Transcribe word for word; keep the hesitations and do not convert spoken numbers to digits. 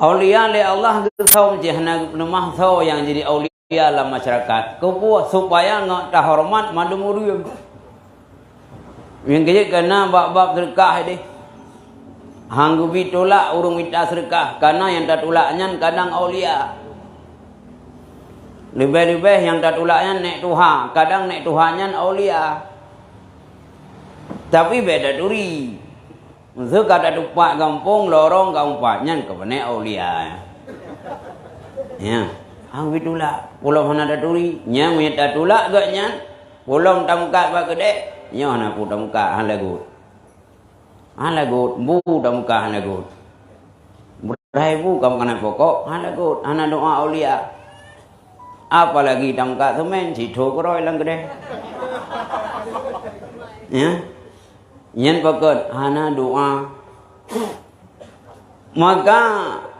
Aulia lé Allah geusöm cit hana geupeuleumah soe nyang jadi aulia lam masyarakat. Keupeue? Supaya ngon tahoreumat mandum ureuëng. Nyang keujeuet kana bab-bab seudeukah deh. Han geubi tulak ureuëng mita seudeukah, kana nyang tatulak nyan kadang aulia. Leubeh-leubeh nyang tatulak nyan nèk tuha, kadang nèk tuha nyan aulia. Tapi beda turi. Meuseu ka tatupat gampông, lorong ka umpat, nyan keubeunée aulia. Ya, han geubi tulak. Peulom hana taturi, nyan meunyo tatulak geuh nyan, peulom tameukat bak keudè, nyoe hana peue tameukat, han lagot. Han lagot, bu tameukat han lagot. Beurai bu ka makanan pokok, han lagot, hana doa aulia. Apalagi tameukat seumén, sithô keurôi lam keudè. Ya. Nyan pakon hana doa. Maka